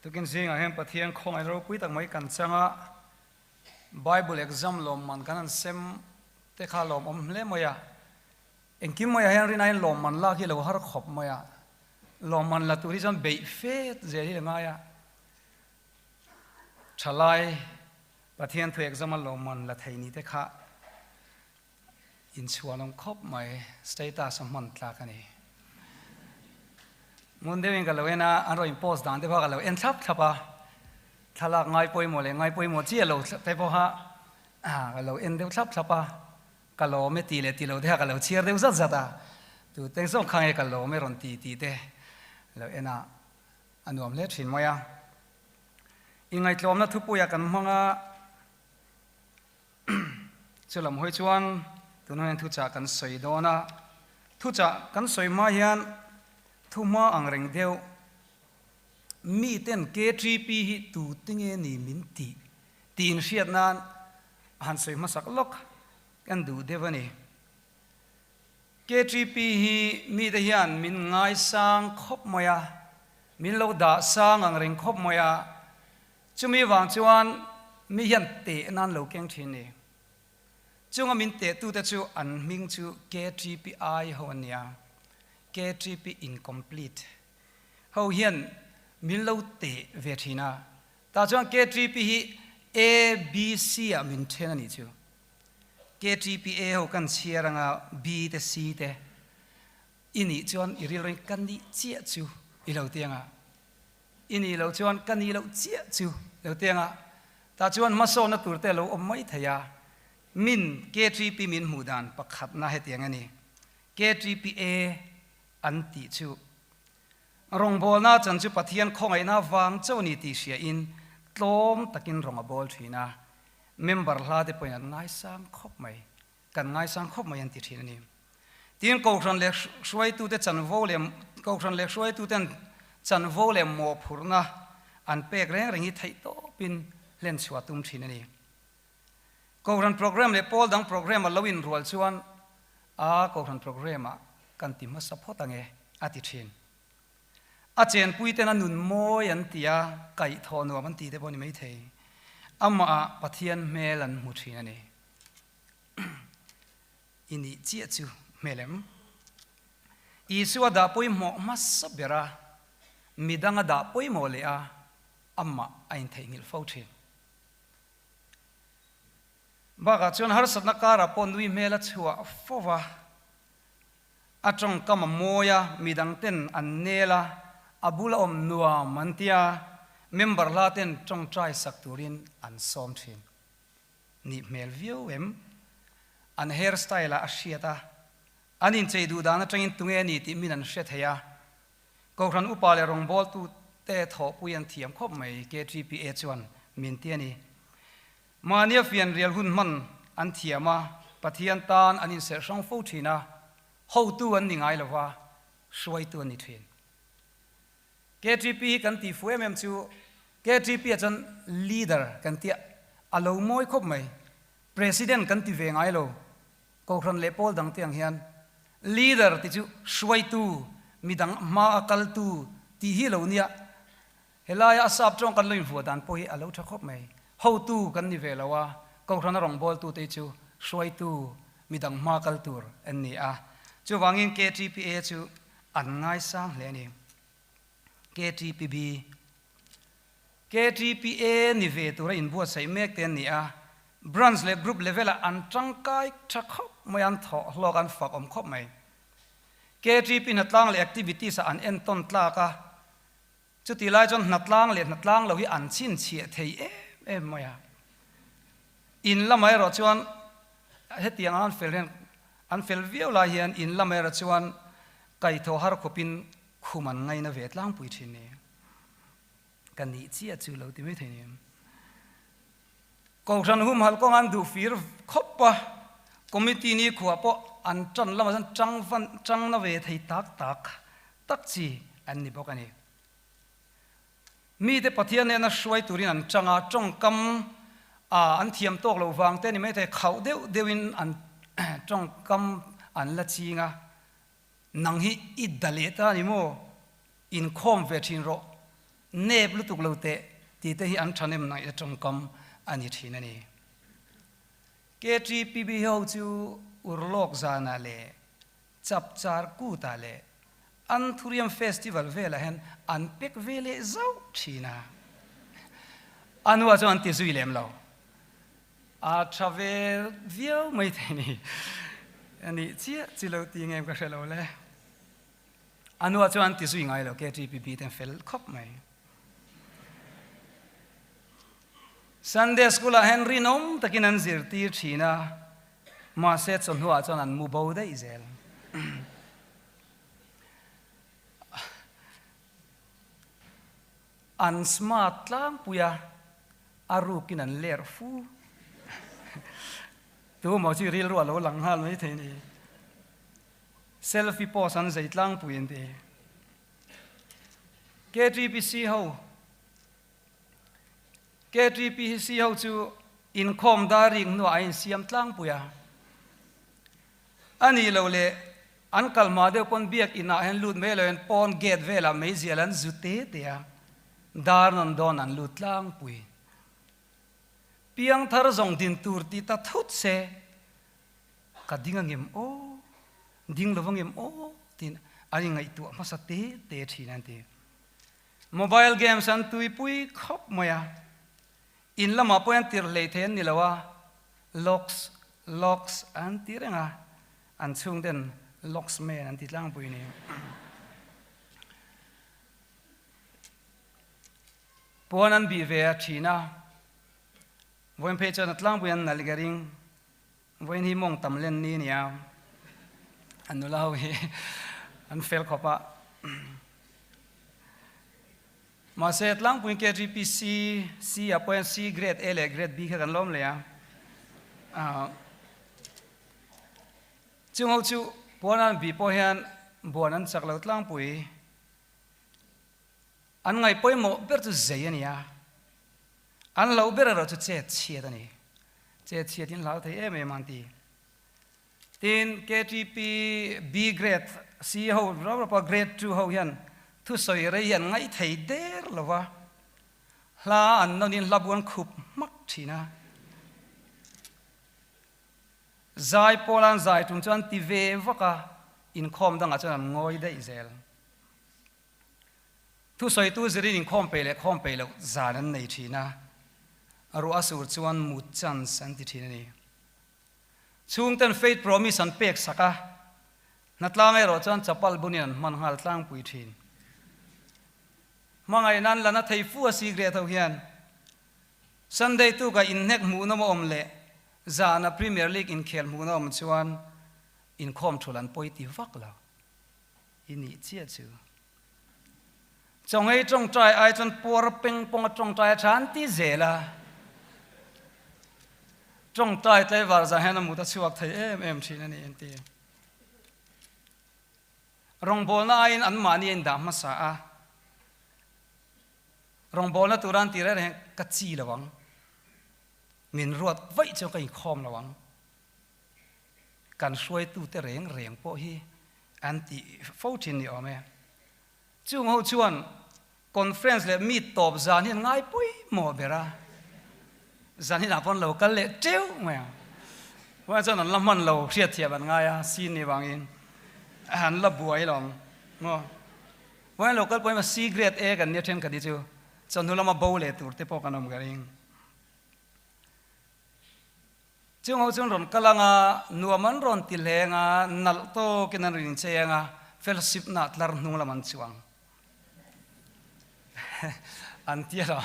Tukin zingah hian Pathian khawngaih ropui tak mai kan chang a, Bible exam lawmman kan han sem te kha lawmawm hle mai a. Engkim maiah hian rinaiin lawmman lak hi a lo har khawp mai a, lawmman la tur hi chuan beih fet zel hi a ngai a. Thalai Pathian thu exam a lawmman la thei ni te kha inchhuanawm khawp mai, status a hman tlak a ni. Ngun deuhin ka lo en a, an rawn post dan te pawh ka lo en thlap thlap a, thlalak ngai pawimawh leh ngai pawimawh chiah lo te pawha ka lo en deuh thlap thlap a. Ka lawm e ti leh ti lo te kha ka lo chhiar deuh zat zat a, tu teng zawk kha nge ka lawm e rawn ti tih te lo en a, a nuam hle thin mai a. Inngaihtlawmna thupuia kan hmang a, chu lam hawi chuan tunah hian thuchah kan sawi dawn a, thuchah kan sawi hma hian thuhma ang reng deuh miten KTP hi tute nge ni min tih tih inhriat nan A han sawi hmasak lawk kan duh deuh a ni. KTP hi mite hian min ngaisang khawp mai a, min lo dah sang ang reng khawp mai a, chumi vang chuan mi hian teh nan lo keng thin ni. Chunga min tehtute chu an hming chu KTPI ho an nia, KTP incomplete ho hian min lo teh ve thin a, Tah chuan KTP hi A, B, C ah min then a nih chu. KTP A ho kan chhiar anga B te C te i nih chuan i rilru in ka nih chiah chu i lo ti anga, i nih loh chuan ka nih loh chiah chu i lo ti anga. Tah chuan hmasawnna tur te a lo awm mai thei a. Min KTP min hmuh dan pakhatna hetiang a ni. KTP A an tih chu Rawngbawlna chan chu Pathian khawngaihna vang chauh a ni tih hriain tlawm takin rawng a bawl thin a, member hla te pawhin an ngaisang khawp mai, kan ngaisang khawp mai an ti thin a ni. Tin, Kohhran leh hruaitute chanvo leh Kohhran leh hruaituten chanvo leh mawhphurhna an pek reng reng hi theihtawpin hlen chhuah tum thin a ni. Kohhran program leh pawl dang program a lo inrual chuan a Kohhran program ah kan ti hmasa phawt ange a ti thin. A chenpui ten a nun mawi an ti a, kaihthawh nuam an ti te pawh a ni maithei. Amah ah Pathian hmel an hmu thin a ni. I nih chiah chu hmel em? Isua dah pawimawh hmasa ber a, midang a dah pawimawh leh a, amah a intheihnghilh fo thin. Bakah chuan harsatna karah pawh nui hmel a chhuah fo va, a tawngkam a mawi a, midang ten an nel a, a bula awm nuam an ti a, member hla ten tawngtai sak turin an sawm thin. Nih hmel viau em? An hair style ah a hriat a, an inchei duh dan atangin tunge a ni tih min an hre thei a, Kohhran upa leh rawngbawltute thawhpui an thiam khawp mai, KTPA chuan min ti a ni. Mahnia fianrial hun hman an thiam a, Pathian tan an inserh hrang fo thin a, hotu an ni ngai lo va, hruaitu an ni thin. KTP hi kan tih fuh em em chu KTP ah chuan leader kan tia a lo mawi khawp mai. President kan ti ve ngai lo. Kohhran leh pawl dang te ang hian leader ti chu hruaitu, midang hma a kaltu tih hi lo nia. Helaia a sap tawng kan lo invuah dan pawh hi a lo tha khawp mai. Hotu kan ni ve lo a, Kohhrana rawngbawltute hi chu hruaitu, midang hma kal tur an ni a. Chuvangin KTPA chu an ngaisang hle a ni. KTPB. KTPA ni ve tura inbuatsaih mek te an ni a, Branch leh Group level ah an tangkai tha khawp mai, an thawh hlawk, an fak awm khawp mai. KTP hnatlang leh activities ah an entawn tlak a, chutih lai chuan hnatlang leh hnatlang lo hi an chhinchhiah thei em em mai a. In lamah erawh chuan hetiang an fel hian an fel viau lai hian in lamah erawh chuan kaihthawh har khawpin khum an ngaina ve tlangpui thin ni. Ka nih chiah chu lo ti mai thei ni. Kohhran humhalh kawng an duh fir khawp a, committee ni khuah pawh an tan lamah chuan tang van tang na ve thei tak tak tak chi an ni bawk a ni. Mite Pathian nena hruai turin an tang a, tawngkam a an thiam tawk loh vang te ni mai thei, khauh deuh deuhin an tawngkam an la ching a, Nang hi i da leh ta a ni maw? Inkhawm ve thin rawh. Nep lutuk lo teh tih te hi an thahnem ngaihna tawngkam a ni thin a ni. KTPB ho chu urlawk zanah leh chapchar kutah leh Anthurium Festival velah hian an pek ve leh zauh thin a. A nuah chuan an ti zui lem lo. A tha ve viau mai thei ni. A nih chiah chi lo ti ngem ka hre lo le. A nuah chuan an ti zui ngai lo KTPB te an fel khawp mai. Sunday School ah hian rinawm takin an zirtir thin a, mahse chawhnuah chuan an mu bo daih zel. An smart tlangpui a, a rukin an ler fu. Tu maw chu rilru a lo lang nghal mai thei ni. Selfie post an zei tlangpui an ti. KTPC ho KTPC ho chu inkhawm dar rik hnuah a insiam tlangpui a. A nih loh leh an kal hma deuh pawn biak inah hian lut mai loin pawn gate velah meizial an zu te te a, dar nawn dawn an lut tlangpui. Piangthar zawng din tur ti ta thut se, ka ding angem aw, ding lo angem aw tiin an inngaihtuah hmasa te te thin an ti. Mobile games an tuipui khawp mai a, in lamah pawh hian tirh hlei thei an ni lo a, locks, locks an ti reng a, an chhungten locks man an ti tlangpui ni. Puan an bih ve a thin a, vawiin phei chuan a tlangpui an nalh ka ring. Vawiin hi mawng tam len ni a nia, an nula ho hi an fel khawp a. Mahse tlangpuiin KGPC C ah pawh hian C grade A leh grade B kha kan lawm leh a. Chung ho chu puan an bih pawh hian buan an chak lo tlangpui. An ngaih pawimawh ber chu zei a ni a, an lo ber erawh chu chet chhiat a ni. Chet chhiat in hlau thei em em an ti. Tin, KTP B grade C ho rau rau pawh grade 2 ho hian thusawi rei hi an ngaih thei der lo va, hla an nawnin hla bu an khup hmak thin a. Zai pawl an zai tum chuan ti ve vak a, inkhawm dangah chuan an ngawi daih zel. Thusawitu zirin inkhawm peih leh khawm peih loh zan an nei thin a, ruah a sur chuan mut chance an ti thin a ni. Chhungten faith promise an pek sak a, hnatlang erawh chuan chapal bunin an hman nghal tlangpui thin. Hmangaihna an la na thei fu a sikret ho hian Sunday tukah inhnek hmuhnawm a awm leh zana Premier League inkhel hmuhna awm chuan inkhawm thul an pawi ti vak lo. I nih chiah chu. Chawngei tawngtai ai chuan puar peng pawnga tawngtai a tha an ti zel a. Tawngtai tlaivar zah hian a mut a chhuak thei em em thin a ni an ti. Rawngbawlna aiin anmahni a indah hmasa a. Rawngbawlna tura an ti reng reng ka chi lo ang. Min ruat vaih chuan ka inkhawm lo ang. Kan hruaitute reng reng pawh hi an ti fo thin ni awm e. Chung ho chuan conference leh meet tawp zan hi an ngai pawimawh ber a, zan hinah pawh an lo kal leh teuh mai ang. Chuan chuan an la hman lo hriatthiam an ngai a, scene ni vangin an la buai lo ang maw. Chuan an lo kal pawhin C grade A kan nia thenkhat hi chu chawhnu lama bo leh tur te pawh kan awm ka ring. Chung ho chuan rawn kal ang a, nuam an rawn ti hleng a, nalh tawkin an rawn inchei ang a, fellowship na tlar hnung lam an chuang. An ti alawm.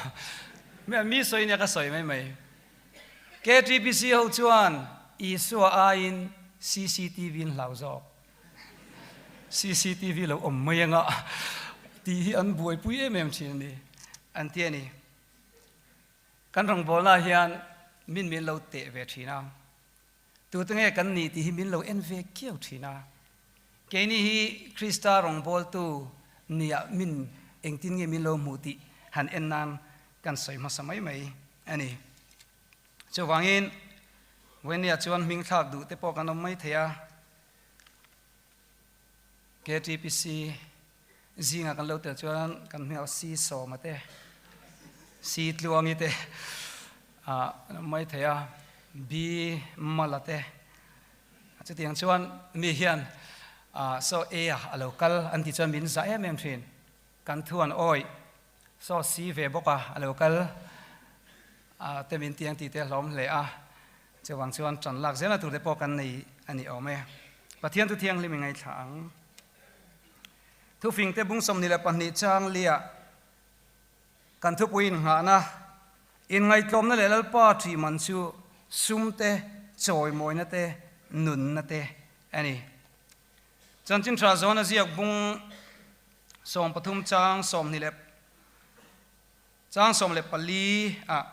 Mi sawi nia ka sawi mai mai. KTPC ho chuan Isua aiin cctv an hlau zawk. Cctv lo awm mai anga tih hi an buaipui em em thin a ni. An ti a ni. Kan rawngbawlnaah hian min min lo teh ve thin a, tute nge kan nih tih hi min lo en ve kiau thin a. Keini hi Krista rawngbawltu niah min engtin nge min lo hmuh tih han en nan kan sawi hmasa mai mai a ni. Chuvangin, Vawiniah chuan hming thlak duh te pawh kan awm mai thei a, KTPC. Zingah kan lo tel chuan kan hmel si sawma te, si tluangi te ah mai thei a, bi mala te. Chutiang chuan mi hian ah saw e a a lo kal an tih chuan min zah em em thin. Kan thu an awih saw si ve bawk a, a lo kal ah te min tiang tih te a hlawm hle a. Chuvang chuan tan lak zelna tur te pawh kan nei a ni awm e. Pathian thu thianghlim i ngaithla ang. Thufingte bung 22 chang liah kan thupui innghahna, inngaihtlawmna leh Lalpa ṭih man chu sum te, chawimawina te, nunna te a ni. Chanchin ṭha zawn a ziak bung 13 chang 20 leh chang 14 ah,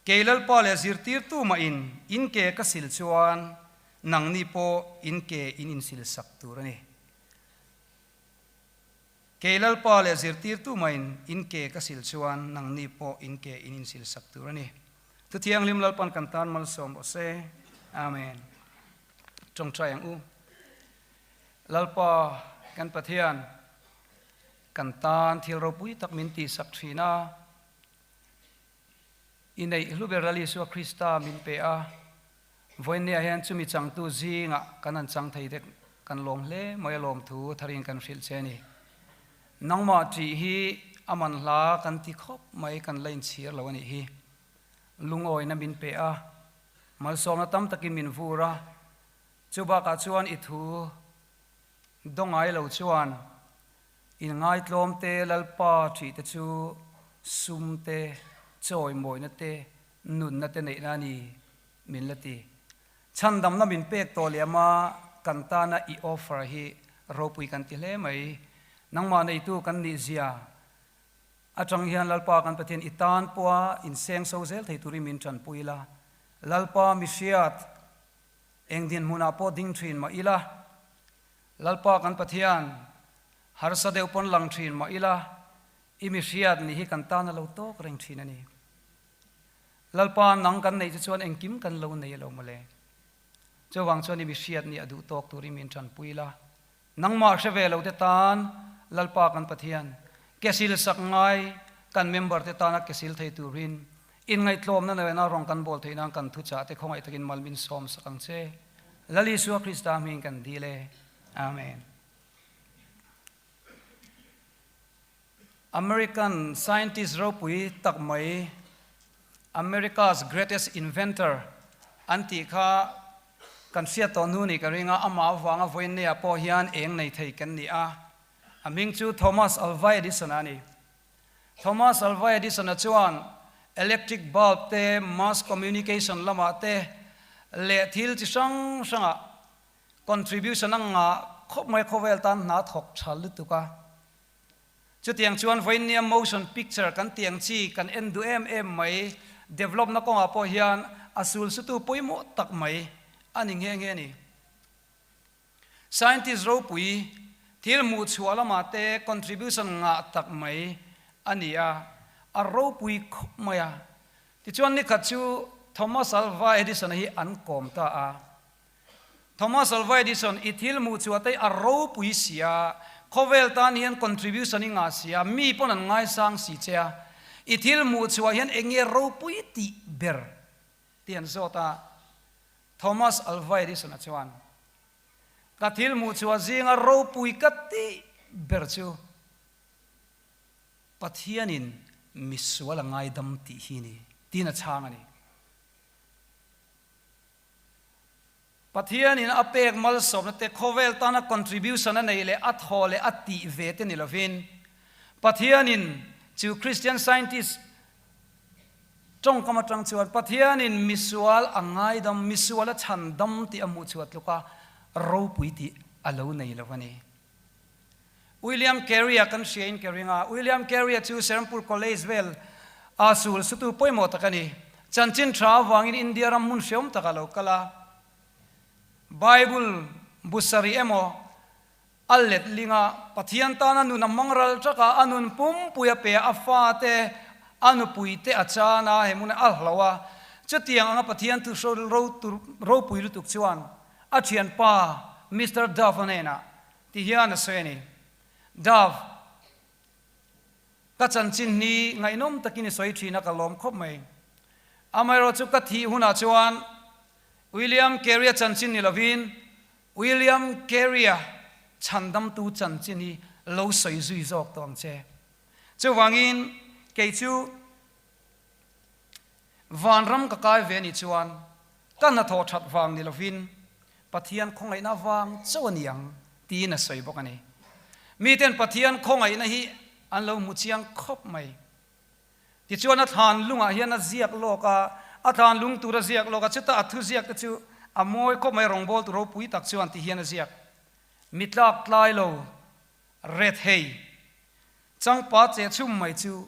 Kei Lalpa leh zirtirtu mahin in ke ka sil chuan nangni pawh in ke in insil sak tur a ni. Kei Lalpa leh zirtirtu mahin in ke ka sil chuan nangni pawh in ke in insil sak tur a ni. Thu Thianghlim Lalpan kan tan malsawm rawh se. Amen. Tawngtai ang u. Lalpa kan Pathian, kan tan thil ropui tak min tihsak thin a. I neih hlu ber Lal Isua Krista min pe a, vawiinniah hian chumi changtu zingah kan han chang thei te kan lawm hle mai a lawm thu tharin kan hrilh che a ni. Nangmah ṭih hi a man hla kan ti khawp mai kan la inchhir lo a nih hi. Lungawina min pe a, malsawmna tam takin min vur a, chubakah chuan i thu dawngai lo chuan Inngaitlawm te, Lalpa ṭih te chu sum te, chawimawina te, nunna te neihna a ni min la ti. Chhandamna min pek tawh leh ama kan tana i offer hi ropui kan ti hle mai. Nangmah neitu kan nih zia atang hian Lalpa kan Pathian i tan pawha inseng so zel thei turin min tanpui la. Lalpa mihriat eng dinhmunah pawh ding thin mah ila, Lalpa kan Pathian, harsa deuh pawn lang thin mah ila, i mi hriat ni hi kan tan a lo tawk reng thin a ni. Lalpa nang kan neih chu chuan engkim kan lo nei a lo mawle. Chuvang chuan i mi hriat ni a duh tawk turin min tanpui la. Nangmah hre ve lo te tan Lalpa kan Pathian, ke sil sak ngai kan member te tana ke sil thei turin inngaihtlawmna nena rawng kan bawl theih nan kan thuchah te khawngaih takin mal min sawm sak ang che. Lal Isua Krista hming kan dil e. Amen. American scientist ropui tak mai, America's greatest inventor an tih kha kan hriat tawh hnu nih ka ring a, amah avanga vawiinneah pawh hian eng nei thei kan ni a. A hming chu Thomas Alva Edison a ni. Thomas Alva Edison-a chuan electric bulb te, mass communication lamah te leh thil chi hrang hrangah contribution a ngah khawp mai khawvel tan hna thawk tha lutuk a. Chutiang chuan vawiinnia motion picture kan tih ang chi kan en duh em em mai develop-na kawngah pawh hian a sulsutu pawimawh tak mai a ni nghe nghe a ni. Scientist ropui thil hmuh chhuah lamah te contribution ngah tak mai a ni a, a ropui khawp mai a. Tichuan nikhat chu Thomas Alva Edison hi an kawm ta a. Thomas Alva Edison i thil hmuh chhuah te hi a ropui si a, khawvel tan hian contribution i ngah si a, mi pawn an ngaisang si che a, i thil hmuh chhuah hian eng nge ropui tih ber tih an zawt a. Thomas Alva Edison-a chuan, Ka thil hmuh chhuah zinga ropui ka tih ber chu Pathianin misual a ngaidam tih hi ni, tiin a chhang a ni. Pathianin a pek malsawmna te, khawvel tana contribution a neih leh a thaw leh a tih ve te ni lovin, Pathianin chu Christian Scientist Tawngkam atang chuan Pathianin misual a ngaidam, misual a chhandam tih a hmuh chhuah tluka ropui tih a lo nei lo a ni. William Carey-a kan hriain ka ring a, William Carey-a chu Serampur College vel a sul sutu pawimawh tak a ni. Chanchin tha avangin India ram hmun hreawm takah a lo kal a, Bible bu sarih emaw, A letling a, Pathian tana nun a hmang ral ṭak a, a nun pumpui a pe a, a fate, a nupuite a chan a, he hmunah a hlo a. Chutiang anga Pathian thu ropui lutuk chuan a ṭhianpa Mister Dove-a hnenah ti hian a sawi a ni, Dove, Ka chanchin hi ngaihnawm takin i sawi thin a ka lawm khawp mai. Amaherawhchu ka thih hunah chuan William Carey-a chanchin ni lovin William Carey-a chhandamtu chanchin hi lo sawi zui zawk tawh ang che. Chuvangin kei chu vanram ka kai ve anih chuan ka hnathawh that vang ni lovin Pathian khawngaihna vang chauh a ni ang tiin a sawi bawk a ni. Miten Pathian khawngaihna hi an lo hmu chiang khawp mai. Tichuan a thlan lungah hian a ziak lawk a, a thlan lung tur a ziak lawk a, chutah a thuziak te chu a mawi khawp mai, rawngbawltu ropui tak chuan ti hian a ziak, Mi tlak tlai lo, rethei, changpa che chhum mai chu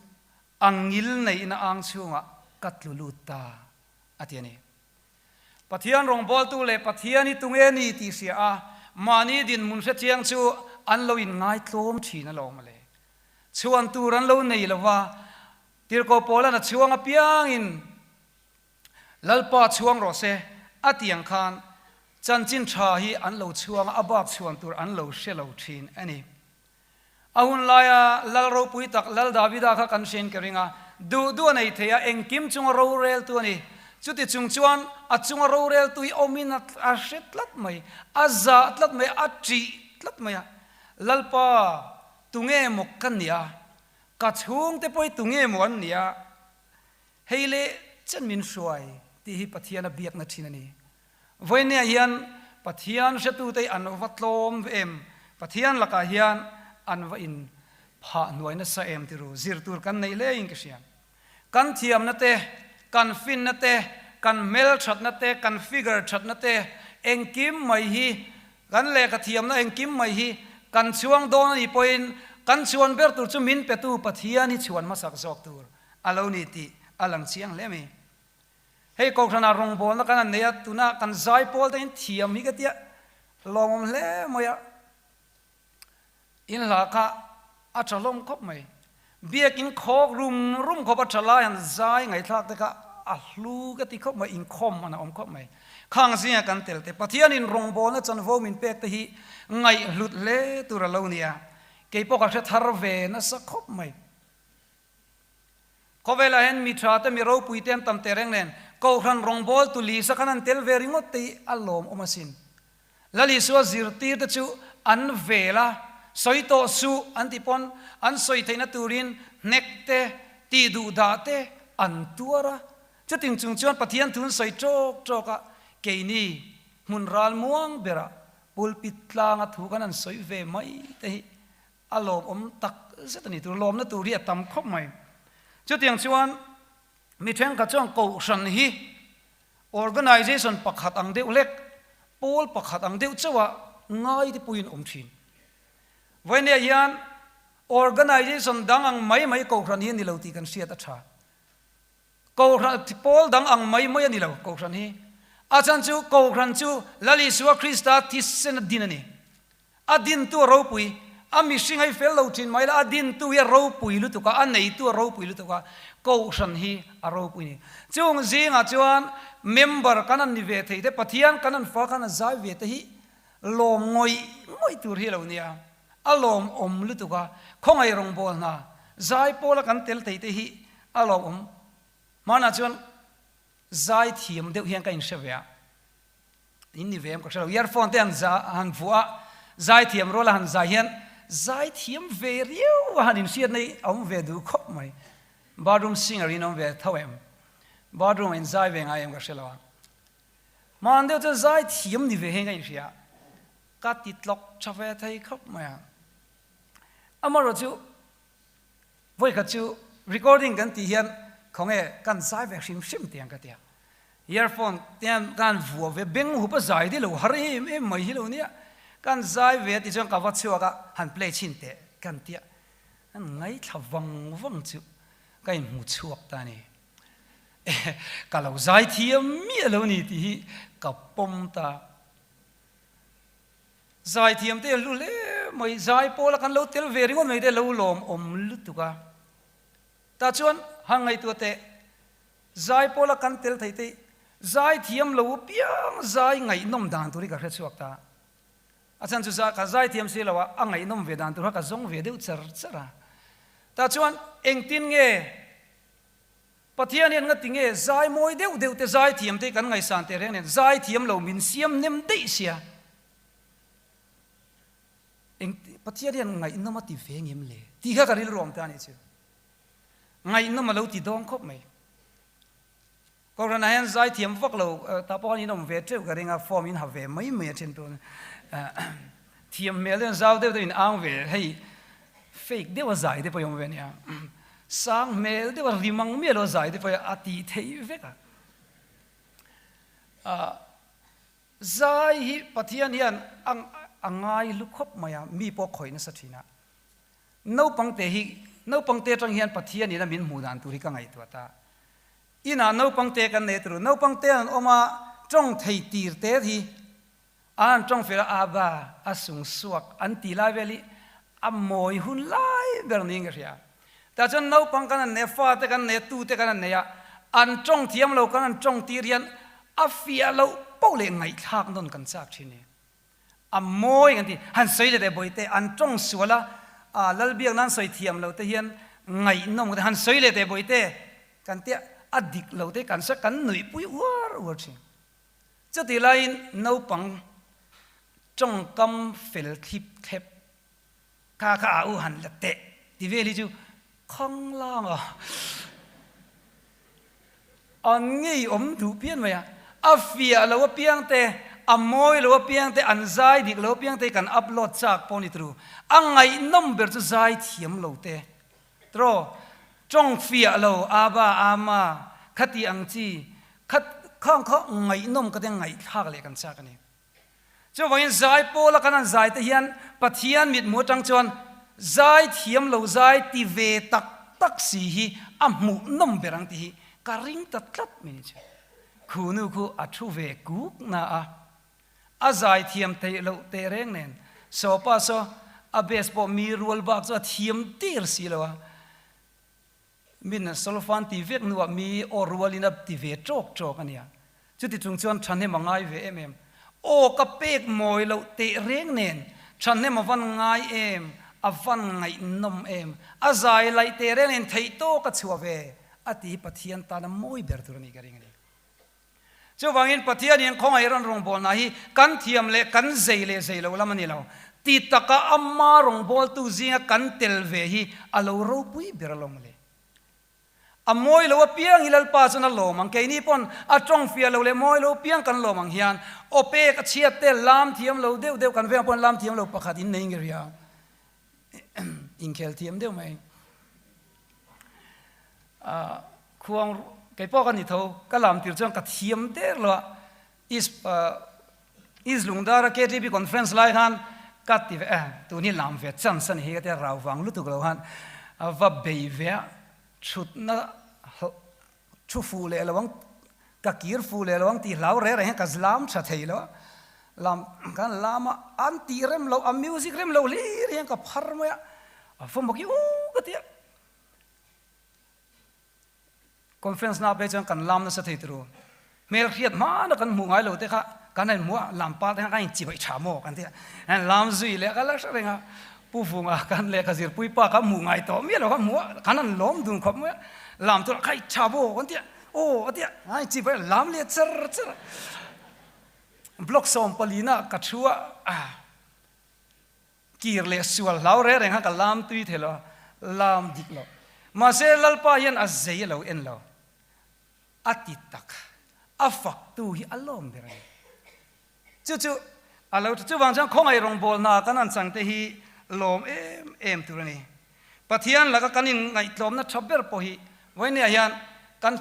a ngil neihna ang chhungah ka tlu lut ta, a ti a ni. Pathian rawngbawltu leh Pathian hi tunge ni tih hria a, mahni dinhmun hrechiang chu an lo inngaitlawm thin alawm le. Chhuan tur an lo nei lo va, Tirhkoh Paula'n a chhuang apiangin Lalpa chhuang rawh se a ti ang khan chanchin tha hi an lo chhuang a, a bak chhuan tur an lo hre lo thin a ni. A hun laia Lal ropui tak Lal Davida kha kan hriain ka ring a, duh duh a nei thei a, engkim chunga roreltu a ni. Chuti chung chuan a chunga roreltu hi awmin a hre tlat mai, a zah tlat mai, a ṭih tlat mai a. Lalpa, tunge maw ka nih a? Ka chhungte pawh hi tunge maw an nih a? Hei leh chen min hruai tih hi Pathian a biakna ṭhin a ni. Vawinia hian Pathian hretute hi an va tlawm ve em? Pathian lakah hian an va in phah hnuai nasa em ti ru? Zir tur kan neih hlein ka hria. Kan thiamna te, kan finna te, kan hmel thatna te, kan figure thatna te, engkim mai hi, kan lehkha thiamna engkim mai hi kan chhuang dawn a nih pawhin kan chhuan ber tur chu min petu Pathian hi chhuan hmasak zawk tur a lo ni tih a lang chiang hle mai. Hei Kohhranah rawngbawlna kan han nei a, tuna kan zai pawl te hian thiam hi ka tia lawmawm hle mai a, in hla kha a tha hlawm khawp mai. Biakin khawk rum rum khawp a tha lai han zai ngaihthlak te kha a hlu ka ti khawp mai, inkhawm man a awm khawp mai. Khang zinga kan tel te, Pathianin rawngbawlna chanvo min pek te hi ngaihhlut hle tur a lo nia, keipawh ka hre thar ve nasa khawp mai. Khawvelah hian mi tha te, mi ropui te an tam teh reng nen, Kohhran rawngbawltu Lisa khan an tel ve ringawt te hi a lawmawm asin. Lal Isua zirtir te chu an vel a, sawi tawh suh an tih pawn an sawi theihna turin hnek te, tih duh dah te an tuar a. Chuting chung chuan Pathian thu an sawi tawk tawk a, keini hmun ral muang berah pulpit tlanga thu khan an sawi ve mai te hi A lawmawm tak zet a ni tur, lawmna tur hi a tam khawp mai. Chutiang chuan mi thenkhat chuan kohhran hi organisation pakhat ang deuh hlek, pawl pakhat ang deuh chauha ngai te puiin awm thin. Vawinia hian organisation dang ang mai mai kohhran hi a ni lo tih kan hriat a tha. Kohhran pawl dang ang mai mai a ni lo kohhran hi. A chhan chu kohhran chu Lal Isua Krista thisen a din a ni. A dintu a ropui, a mihring a i fel lo thin mai la, a dintu hi a ropui lutuk a, a neitu a ropui lutuk a, kohhran hi a ropui a ni. Chung zingah chuan member kan han ni ve thei te, Pathian kan han fa kan han zai ve te hi lawm ngawih ngawih tur hi a lo nia. A lawmawm lutuk a, khawngaih rawngbâwl hna zai pawla kan tel thei te hi a lawmawm. Hmanah chuan zai thiam deuh hian ka inhre ve a. In ni ve em ka hre lo. Earphone te han za han vuah a, zaithiam ruala han zai hian zaithiam ve riau a han inhriatna hi a awm ve duh khawp mai. Bathroom singer in awm ve tho em? Bathroom ah in zai ve ngai em ka hre lo a. Hman deuh chuan zaithiam ni ve hian ka inhria a, ka ti tlawk tha ve thei khawp mai a. Amaherawhchu chu Vawikhat chu recording kan tih hian khawnge kan zai ve hrim hrim tiang ka tia. Earphone te hian kan vuah ve beng hup a zai dilo har em em mai hi lo nia. Kan zai ve a tih chuan ka va chhuak a han play chhin teh kan tia. An ngaithla vang vang chu ka inhmu chhuak ta a ni. Ka lo zai thiam miah lo ni tih hi ka pawm ta. Zaithiam te a hlu hle mai, zai pawla kan lo tel ve ringawt mai te lo lawm awm lutuk a. Tah chuan han ngaihtuah teh, zai pawla kan tel thei te zaithiam lo apiang zai ngaihnawm dan tur hi ka hre chhuak ta. A chhan chu ka zaithiam si lo a, a ngaihnawm ve dan tur kha ka zawng ve deuh char char a. Tah chuan engtin nge Pathian hian ngati nge zai mawi deuh deuh te zai thiam te hi kan ngaihsan teh reng nen zai thiam lo min siam nem daih sia. Eng Pathian hian ngaihnawm a ti ve ngem le tih kha ka rilru awm ta a nih chu. Ngaihnawm a lo ti dawng khawp mai. Kohhranah hian zai thiam vak lo tah pawh khan in awm ve teuh ka ring a, form in ha ve mai mai a then tun. Thiam hmel deuh zau deuh deuh in ang ve hei fake deuh a zai te pawh i awm ve a nia. Sang hmel deuh a rim ang miah lo a zai te pawh a tih theih vek a. Zai hi Pathian hian a ngai hlu khawp mai a, mi pawh khawih nasa thin a. Naupangte hi naupangte atang hian Pathian ina min hmuh dan tur hi ka ngaihtuah ta. Inah naupangte kan nei turu, naupangte an awm a, tawng thei tir te hi an tawng fel a, Abba, a sung suak an ti lai vel hi a mawi hun lai ber niin ka hria. Tah chuan naupang kan han nei a, fate kan nei a, tute kan han nei a, an tawng thiam lo kan han tawng tir hian a fiah loh poh leh ngaihthlak nawn kan chak thin e. A mawi kan ti. Han sawi leh teh Bawihte, an tawng sual a, a Lalbiak nan sawi thiam lo te hian ngaihnawm ka ti. Han sawi leh teh Bawihte, kan tia a dik lo te kan sawi kan nuihpui uar uar thin. Chutih laiin naupang tawngkam fel thlip thlep kha kha a u han la teh ti vel hi chu khanglang a an ngeiawm duh pian mai a, a fiah lo apiang te, a mawi lo apiang te, an zai dik lo apiang te kan upload chak pawh ni turu. A ngaihnawm ber chu zai thiam lo te tawh tawng fiah lo aba ama khati ang chi khat khang kha ngaihnawm ka te ngaihthlak leh kan chak a ni. Chuvangin zai pawla kan han zai te hian Pathian mithmuh atang chuan zai thiam lo zai ti ve tak tak si hi a hmuh nawm ber ang tih hi ka ring ta tlat mai ni chu. Khu nu khu a thu ve kuk na a, a zai thiam theih loh teh reng nen Sawpa saw a best pawh mi rual bak chu a thiam tir si lo a. Min solfan ti vek hnuah mi aw rualin a ti ve tawk tawk a nia. Chuti chung chuan thahnem a ngai ve em em. Aw ka pek mawi loh teh reng nen thahnem a van ngai em, a van ngaihnawm em, a zai laih teh reng nen theih tawk a chhuah ve a ti hi Pathian tana mawi ber tur a nih ka ring a ni. Chuvangin Pathianin khawngaih rawn rawngbawlna hi kan thiam leh kan zei leh zei lo lam a ni lo. Ti taka ama rawngbawltu zinga kan tel ve hi a lo ropui ber alawm le. A mawi lo apiang hi Lalpa chuan a lawm ang. Keini pawn a tawng fiah lo leh mawi lo apiang kan lawm ang hian aw pek a chhiat te lam thiam lo deuh deuh kan vengah pawn lam thiam lo pakhat in nei nge ria. Inkhel thiam deuh mai. Khuang kei pawh ka ni tho, ka lam tir chuan ka thiam der lo a, East East Lungdara KTP conference lai khan ka ti ve eh tun hi lam ve chance a ni hi ka tia rau vang lutuk lo khan va bei ve a, thutna thu fuh leh lo ang ka kir fuh leh lo ang tih hlau reng reng hian ka lam tha thei lo a, lam kan lam a an tih rem loh a music rem loh hlir hian ka phar mai a, a fawm bawk hi u ka ti a. Conference na phei chuan kan lam nasa thei turu. Hmel hriat hmana kan hmuh ngai lo te kha kan han hmuh a, lam pa te kha kan inchibaih tha maw kan ti a. An lam zui leh ka la hre reng a, Pu Vunga kan lehkha zirpui pa kha hmuh ngai tawh miah lo kha hmuh a, kan han lawm dun khawp mai a. Lam chu khai tha maw kan ti a, aw a ti a, an inchibaih a, lam leh char char a. Block 14 ah ka thu a, Kir leh sual hlau reng reng kha ka lam tui thei lo a, lam dik lo. Mahse Lalpa hian a zei a lo en lo. A ti tak, a faktu hi a lawm ber a ni. Chu chu a lo tha. Chuvang chuan khawngaih rawngbawlna ah kan han changte hi lawm em em tur a ni. Pathian laka kan inngaihtlawmna tha ber pawh hi vawinia hian kan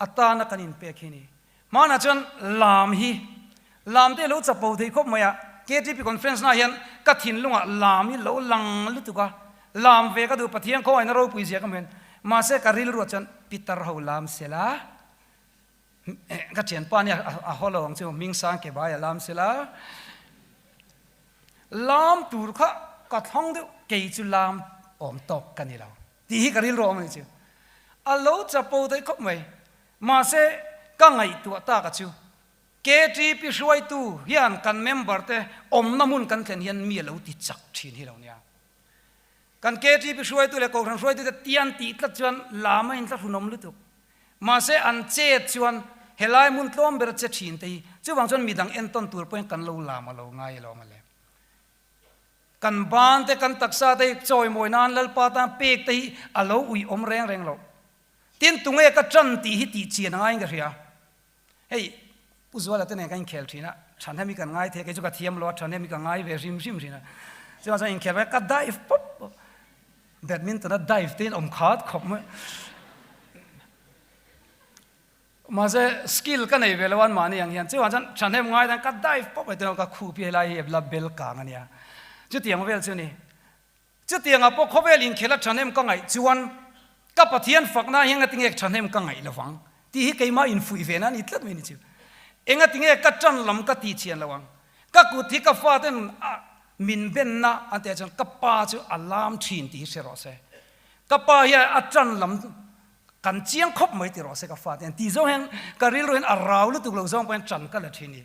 A tana kan inpek hi ni. Hmanah chuan lam hi, lam te lo chapo thei khawp mai a, KTP conference na hian ka thinlungah lam hi lo lang lutuk a, lam ve ka duh Pathian khawngaihna ropui zia ka hmu hian, mahse ka rilruah chuan Peter ho lam sela, ka thianpa nia a haw lo ang chu Hmingsang ke bai a lam sela, lam tur kha ka thlang deuh, kei chu lam awm tawk ka ni lo. Tih hi ka rilru awm a ni chu. A lo chapo daih khawp mai. Mahse, ka ngaihtuah tak a chu. KTP hruaitu hian kan member te awmna hmun kan thlen hian mi a lo ti chak thin hi lo nia. Kan KTP hruaitu leh Kohhran hruaitute tian tih tlat chuan lam a inthlahrunawm lutuk. Mahse an chet chuan helai hmun tlawm ber che thin te hi chuvang chuan midang entawn tur pawhin kan lo lam a lo ngai alawm a le. Kan ban te kan taksa te hi chawimawi nan Lalpa tan pek te hi a lo ui awm reng reng lo. Tin tunge ka tan tih hi tih chian a ngaiin ka hria. Hei Pu Zuala te nen kan inkhel thin a, Thahnem hi kan ngai thei a, kei chu ka thiam lo a, Thahnem hi ka ngai ve hrim hrim thin a. Chuvang chuan inkhel mai ka dive pawp pawp. Badminton a dive te in awm khat khawp mai. Mahse skill ka nei ve lo a mahni ang hian chuvang chuan Thahnem ngai tan ka dive pawp mai tuna ka khup hi helai hi la bel kang a nia. Chutiang vel chu ni. Chutiangah pawh khawvel inkhela thahnem ka ngaih chuan ka Pathian fakna hi engatinge thahnem ka ngaih lovang tih hi keimah infuih ve na a ni tlat mai ni chu. Engatinge ka tan lam ka tih chian lo ang. Ka kut hi ka faten min benna an tih ah chuan ka pa chu a lam thin tih hi hre rawh se. Ka pa hian a tan lam kan chiang khawp mai ti rawh se ka fate an tih zawng hian ka rilru hian a rau lutuk lo zawng pawh hian tan ka la thin a ni.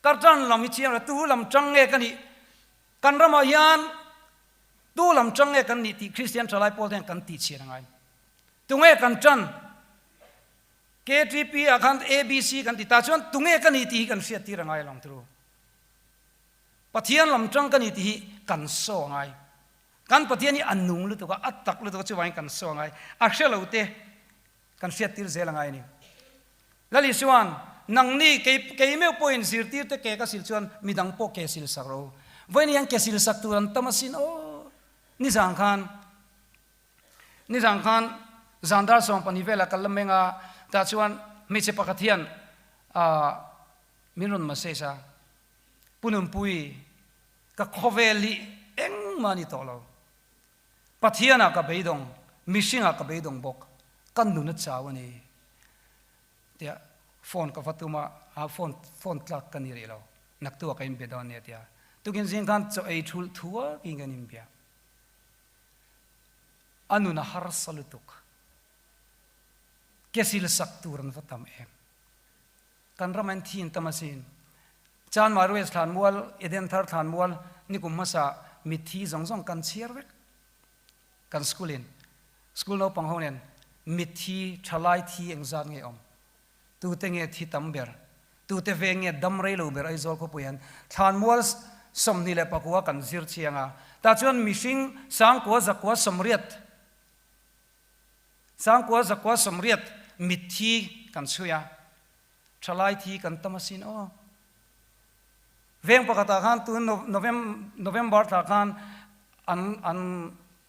Ka tan lam hi chiang lo, tu lam tang nge ka nih? Kan ramah hian tu lam tang nge kan nih tih Kristian thalai pawl te hian kan tih chhiat a ngai. Tunge kan tan? KTP ah khan ABC kan ti ta chuan tunge ka nih tih hi kan hriat tir a ngai alawm turu. Pathian lam tang ka nih tih hi kan saw a ngai. Kan Pathian hi a nung lutuk a, a tak lutuk a chuvangin kan saw a ngai. A hre lo te Kan hriattir zel a ngai a ni. Lal Isuan, Nangni, kei, kei meuh pawhin zirtirte ke ka sil chuan midang pawh ke sil sak ro. Vawiin hian ke sil sak tur an tam asin aw. Nizan khan, nizan khan zan dar 12 velah ka la meng a, tah chuan hmeichhe pakhat hian ah min rawn message a, Pu Nunpui, ka khawvel hi engmah a ni tawh lo. Pathianah ka beidawng, mihringah ka beidawng bawk, ka nun a chau a ni tia phone ka va tum a, a phone phone tlak ka ni rih lo, naktuah ka inbe dawn nia tia tukin zing khan chaw ei thulh thuakin kan inbia. A nun a harsa lutuk, ke sil sak tur an va tam em. Kan ram an thin tam asin. Chanmar West Thlanmual, Eden Thar Thlanmual, nikum hmasa mitthi zawng zawng kan chhiar vek. Kan school in, school naupang ho nen mitthi thalai thi engzat nge awm? Tute nge thi tam ber? Tute veng nge dam rei lo ber Aizawl khawpui hian Thlanmual 29 kan zir chiang a. Tah chuan mihring sangkua zakua 80 Sangkua zakua 80 mitthi kan chhui a, thalai thi kan tam asin aw. Veng pakhatah khan tun November thla khan an an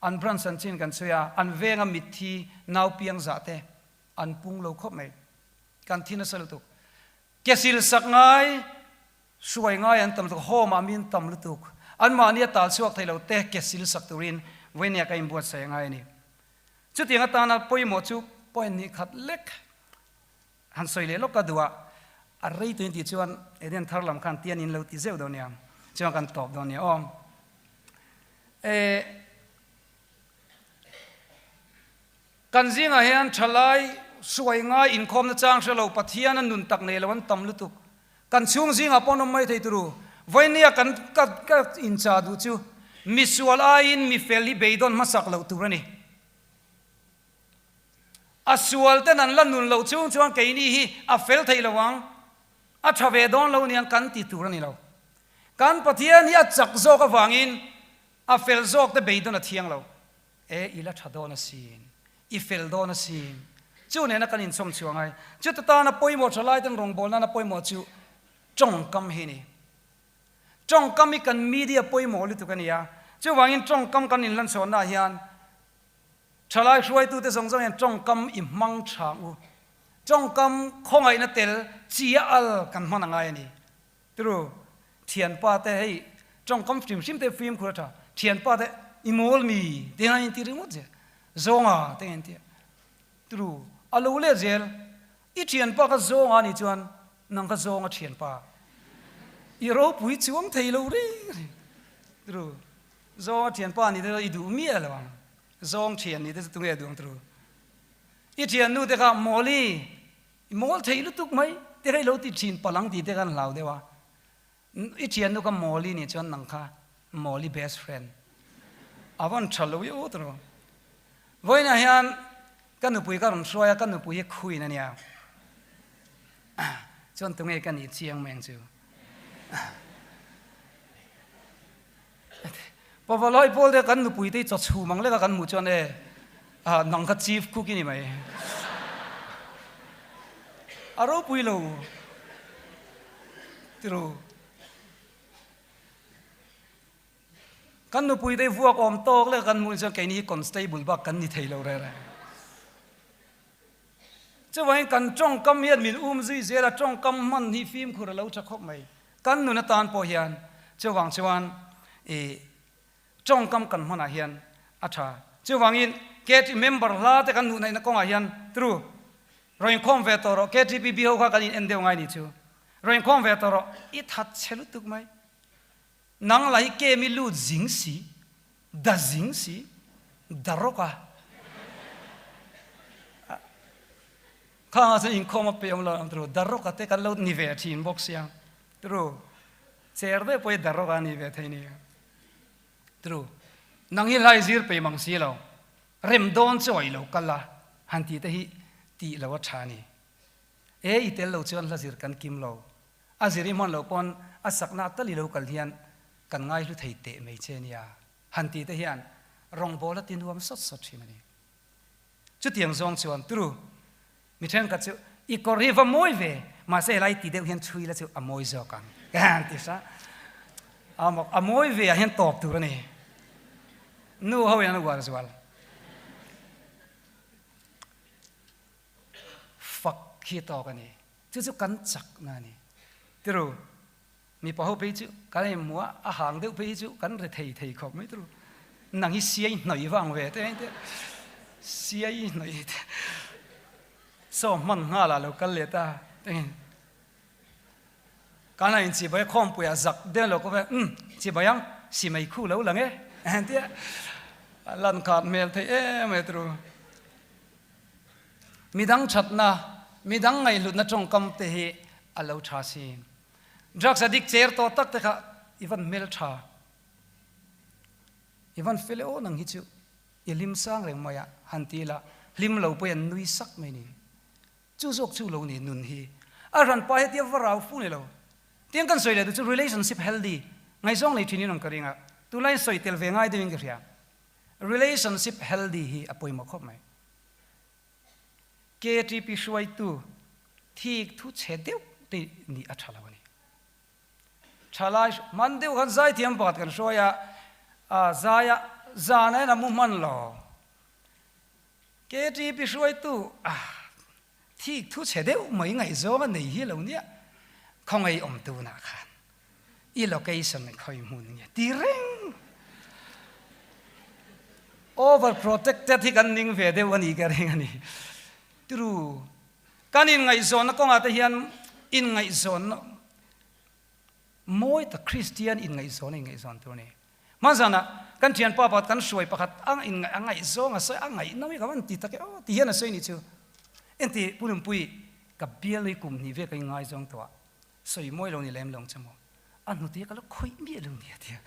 an branch an chin kan chhui a, an venga mitthi nau piang zah te an pung lo khawp mai. Kan thi nasa lutuk. Ke sil sak ngai Hruai ngai an tam lutuk, home ah min tam lutuk. Anmahni a tal chhuak thei lo te ke sil sak turin vawinia ka inbuatsaih a ngai a ni. Chutiang atana pawimawh chu point ni khat lek han sawi leh lawk ka duh a, a rei tuin tih chuan Eden thar lam khan tian in lo ti zeuh dawn nia, chuan kan tawp dawn nia aw. E. Kan zingah hian thalai suai ngai inkhawmna chang hre lo, Pathian a nun tak nei lo an tam lutuk. Kan chhung zingah pawh an awm mai thei turu. Vawinia kan ka ka inchah duh chu misual aiin mifel hi beidawn hmasak loh tur a ni. A sual ten an la nun loh chung chuan keini hi a fel thei lo ang, a tha ve dawn lo niang kan ti tur a ni lo. Kan Pathian hi a chak zawk avangin a fel zawk te beidawn a thiang lo. E, i la tha dawn asin, i fel dawn asin. Chu nena kan inchawm chhuah ngai. Chuta tana pawimawh tha lai ten rawngbâwl nana pawimawh chu tawngkam hi a ni. Tawngkam hi kan media pawimawh lutuk a ni a. Chuvangin tawngkam kan inlanchhawnnaah hian thalai hruaitute zawng zawng hian tawngkam i hmang tha ang u. Tawngkam khawngaihna tel chi a al kan hman a ngai a ni. Turu, thianpa te hei tawngkam hrim hrim te fimkhur a tha, thianpa te i mawl mi te hian inti ringawt zel, zawnga te hian inti a, turu a lo let zel, i thianpa kha zawnga anih chuan nang kha zawnga thianpa i ropui chuang thei lo reng reng, turu zawnga thianpa anih te chuan i duh miah lo ang, zawng thian nih te chu tunge a duh ang turu, i thiannu te kha mawli I mawl thei lutuk mai, ti rei lo ti thin palang tih te khan hlau deuh a. I thiannu kha Mawli nih chuan nang kha Mawli best friend. A van tha lo i aw tawh. Vawiinah hian ka nupui ka rawn hruai a, ka nupui hi khuin a nia. Chuan tunge ka nih chiang mai ang chu. Pavalai pawl te kan nupui te hi chaw chhum ang lek a kan hmuh chuan e nang kha chief cook i ni mai. A ropui lo tiro. Kan nupui te vuak awm tawk lek a kan hmuh chuan keini hi constable bak kan ni thei lo reng reng. Chuvangin kan tawngkam hian min um zui zel a, tawngkam hman hi fimkhur a lo tha khawp mai. Kan nun atan pawh hian chuvang chuan ih tawngkam kan hmanah hian a tha. Chuvangin KT member hla te kan hnuh naihna kawngah hian tru rawn inkhawm ve tawh rawh KTPB ho kha kan in en deuh ngai ni chu. Rawn inkhawm ve tawh rawh i that chhe lutuk mai. Nang la hi kem i lut zing si, da zing si, da rawk a. Khangah chuan inkhawm a pe awm lo ang tru, da rawk a te kan lo ni ve thin bawk sia tru, cher deuh pawh hi da rawk a ni ve thei ni tru. Nang hi hlai zir pe mang si lo, rem dawn chu awih lo kal a, han tih te hi tih lo a tha ni. E i tel lo chuan hla zir kan kim lo. A zir i hman loh pawn a sakna tal i lo kal hian kan ngaihlu thei teh mai che nia. Han tih te hian rawngbawl a ti nuam sawt sawt thin a ni. Chutiang zawng chuan turu mi thenkhat chu i kawr hi va mawi ve mahse helai ti deuh hian chhui la chu a mawi zawk ang han ti hra. A mak a mawi ve ah hian tawp tur a ni. Nu ho in an uar zual. Fak hi tawk a ni. Chu chu kan chakna a ni. Tiru, mipa ho phei chu kan ei hmuh a, a hang deuh phei hi chu kan re thei thei khawp mai tiru. Nang hi siai hnawih vang ve te te, siai hnawih te. Saw hman nghal ah lo kal leh ta te. Kan han inchibai a, khawmpui ah zak deuh lo kawp e, umm, chibai ang, si mai khu lo lang e, tia lan khat hmel theih em mai tiru. Midang thatna, midang ngaihhlutna tawngkam te hi a lo tha si. Drugs addict cher tawh tak te kha i van hmel tha, i van fel e aw nang hi chu i hlim sang reng mai a han ti ila hlim lo pawhin an nui sak mai ni. Chu zawk chu lo ni nun hi. A hranpa hetia va rau fu ni lo. Tiang kan sawi leh duh chu relationship healthy ngaihzawng nei thin in awm ka ring a, tunlaiin sawi tel ve ngai deuhin ka hria. Relationship healthy hi a pawimawh khawp mai. KTP hruaitu thik thu chhe deuh te nih a tha lo a ni. Thalai hman deuh khan zaithiam pakhat kan hruai a, a zai a, zan a en a mu hman lo. KTP hruaitu thik thu chhe deuh mai ngaihzawng a nei hi lo nia, khawngaih awm tunah khan i location khawi hmun nge ti reng. Over protected hi kan ning ve deuh a ni ka ring a ni. True. Kan inngaihzawnna kawngah te hian inngaihzawnna mawi tak Kristian inngaihzawn a inngaihzawn tur a ni. Hmanzanah kan thianpa pakhat kan hruai pakhat a ngaihzawng a sawi a ngaihnawm hi ka van ti tak e aw ti hian a sawi ni chu. Engti Pu Numpui ka bialui kum hnih vel ka inngaizawng tawh a sawi mawi lo ni lem lo ang che maw? A hnute ka lo khawih miah lo nia tia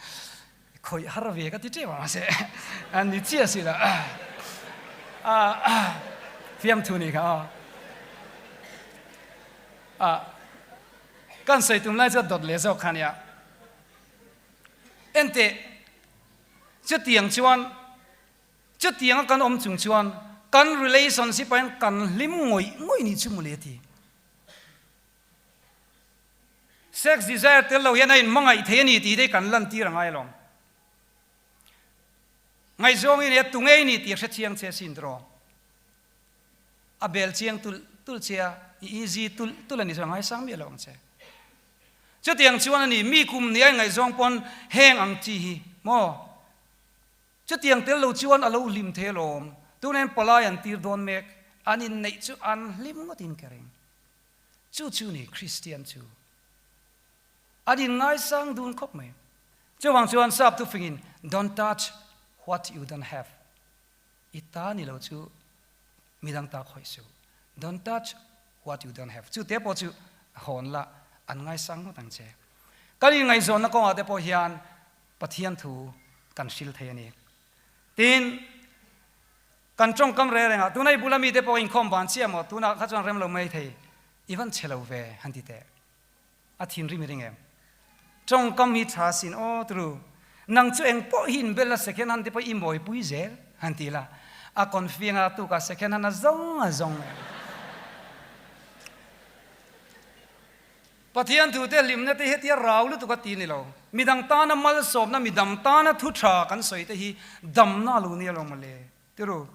khawih har ve ka ti tep ang mahse a ni chiah si lo a fiamthu ni kha aw a kan sawi tum lai chu dawt leh zawk kha nia enteh chutiang chuan chutianga kan awm chung chuan kan relationship ah hian kan hlim ngawih ngawih nih chu mawle a ti. Sex desire tel lo hian a inhmangaih thei a ni tih te hi kan lantir a ngai alawm. Ngaihzawng i nia tunge i ni tih a hre chiang che sin tiraw? A bel chiang tulh tulh che a, i easy tulh tulh a ni chuan a ngaisang miah lo ang che. Chutiang chuan a ni, mi kum nia i ngaihzawng pawn heng ang chi hi maw? Chutiang tel lo chuan a lo hlim thei alawm. Tunah hian palai an tir dawn mek, an inneih chu an hlim ngawtin ka ring. Chu chu ni Kristian chu an inngaisang dun khawp mai. Chuvang chuan sap thufingin don't touch what you don't have, i ta ni lo chu midang ta khawih suh, don't touch what you don't have, chu te pawh chu hawn la an ngaisang ngawt ang che. Kan inngaihzawnna kawngah te pawh hian Pathian thu kan hril thei a ni. Tin, kan tawngkam reng rengah tuna i bula mite pawh inkhawm van chiah maw tunah kha chuan rem lo mai thei, i van chhe lo ve han ti teh. A thinrim i ring em? Tawngkam hi tha sin aw turu. Nang chu eng pawh hi inbel a second hand te pawh i mawipui zel han ti la. A confi anga tukah second hand a zawng a zawng em? Pathian thute hlimna te hetia rau lutuk a ti ni lo. Midang tana malsawmna, midang tana thu tha kan sawi te hi damna a lo nia lo mawle. Tiru.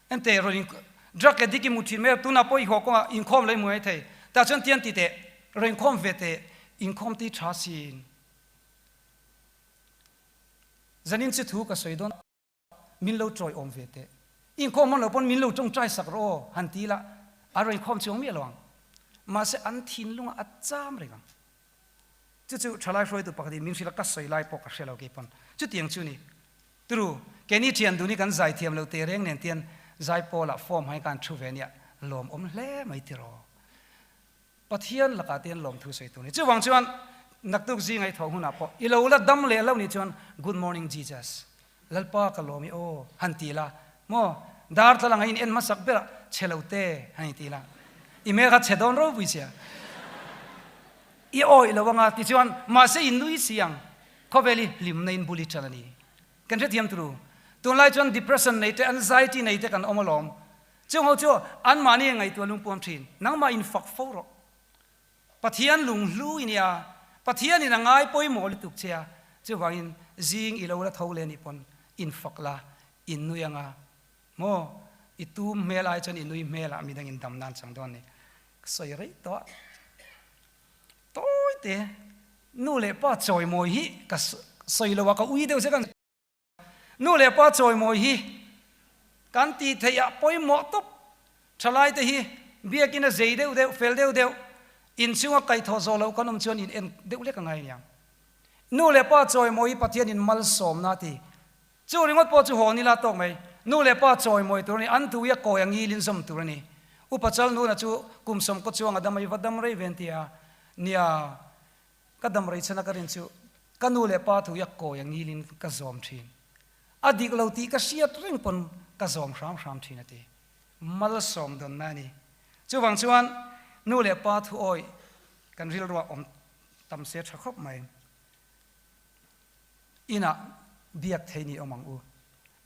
Ente rawn in drug addict i mu thin mai a, tunah pawh i haw kawngah inkhawm lo i hmu mai thei. Tah chuan tian ti teh, rawn inkhawm ve teh, inkhawm ti tha sin. Zanin chu thu ka sawi dawn. Min lo chawi awm ve teh. Inkhawm hman lo pawn min lo tawngtai sak rawh aw, han ti la, a rawn inkhawm chuang miah lo ang. Mahse an thinlungah a cham reng ang. Chu chu thalai hruaitu pakhatin min hrilh a, ka sawi lai pawh ka hre lo kei pawn. Chutiang chu ni. Turu, keini thian dun hi kan zai thiam lo teh reng nen tian Zaipawlah form hai khan thu ve nia, lawmawm hle mai tiraw. Pathian lakah te hian lawmthu sawi tur a ni. Chuvang chuan naktuk zinga i thawh hunah pawh i lo la dam leh lo nih chuan Good morning Jesus, Lalpa ka lawm i aw han ti la maw? Darthlalang a in en hmasak berah chhe lo te han i ti la. I hmel kha chhe dawn ropui sia. I awih lo anga tichuan mahse i nui si ang. Khawvel hi hlimna in bul i ṭan a ni. Kan hrethiam turu. Tunlai chuan depression nei te, anxiety nei te kan awm alawm. Chung ho chu anmahni a ngaihtuah lungpuam thin. Nangmah in fak fo rawh. Pathian lunghlu i nia, Pathian in a ngai pawimawh lutuk che a, chuvangin zing i lo la tho leh nih pawn in fak la, in nui anga maw? I tum hmel ai chuan i nui hmelah midang in dam nan chang dawn ni. Ka sawi rei tawh a. Tawi te, nu leh pa chawimawi hi ka sawi lo a, ka ui deuh che kan. Nu leh pa chawimawi hi kan tih theih ah pawimawh tawp. Thalai te hi biakin a zei deuh deuh, fel deuh deuh, inchhunga kaihthawh zawh loh kan awm chuan in en deuh lek a ngai aniang. Nu leh pa chawimawi hi Pathian in malsawmna a ti. Chu ringawt pawh chu haw nila tawk mai. Nu leh pa chawimawi tur a ni, an tui a kawi a ngilin zawm tur a ni. Upa Chalnuna chu kum sawmkaw chuang a dam a, i va dam rei ve an ti a, nia. Ka dam rei chhan a ka rin chu ka nu leh pa thu i a kawi a ngilin ka zawm thin. A dik lo tih ka hriat reng pawn ka zawm hram hram thin a ti. Malsawm dawnna a ni. Chuvang chuan nu leh pa thu awih kan rilruah awm tam se tha khawp mai. Inah biak thei ni awm ang u.